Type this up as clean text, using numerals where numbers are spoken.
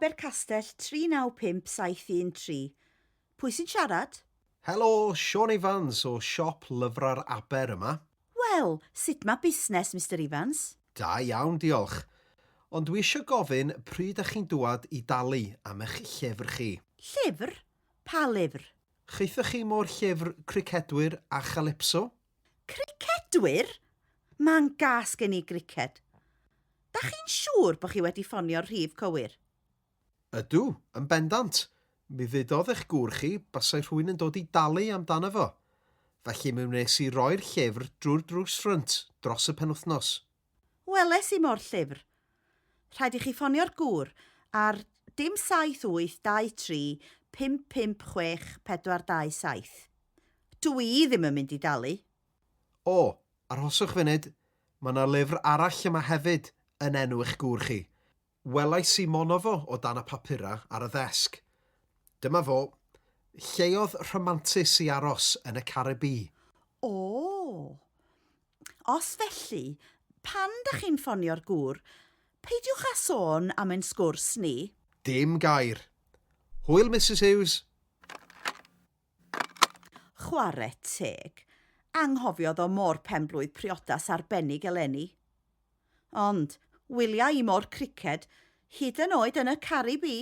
Abercastell 395713. Pwy sy'n siarad? Helo, Siôn Evans o siop Lyfrau'r Aber yma. Wel, sut mae busnes, Mister Evans? Da iawn, diolch. Ond dwi eisiau gofyn pryd dach chi'n dŵad i dalu am eich llyfr chi? Llyfr? Pa lyfr? Chaethoch chi mo'r llyfr Cricedwyr a Chalypso? Cricedwyr? Mae'n gas gen i griced. Dach chi'n siŵr bod chi wedi ffonio'r rhif cywir? Ydw, yn bendant. Mi ddeudodd eich gŵr chi basai rhywun yn dod i dalu amdano fo. Felly mi wnes i roi'r llyfr drwy'r drws ffrynt dros y penwythnos. Weles i mo'r llyfr. Rhaid i chi ffonio'r gŵr ar dim 7 8 2 3 5 5 6 4 2 7. Dw i ddim yn mynd i dalu. O, arhoswch funud, mae 'na lyfr arall yma hefyd yn enw eich gŵr chi. Welais i mono fo o dan y papurau ar y ddesg. Dyma fo, Lleoedd rhamantus i aros yn y Caribî. O! Os felly, pan dach chi'n ffonio'r gŵr, peidiwch â sôn am ein sgwrs ni. Dim gair. Hwyl, Misus Hughes. Chware teg. Anghofiodd o mo'r pen-blwydd priodas arbennig eleni. Ond, wylia i mo'r criced, hyd yn oed yn y Caribî.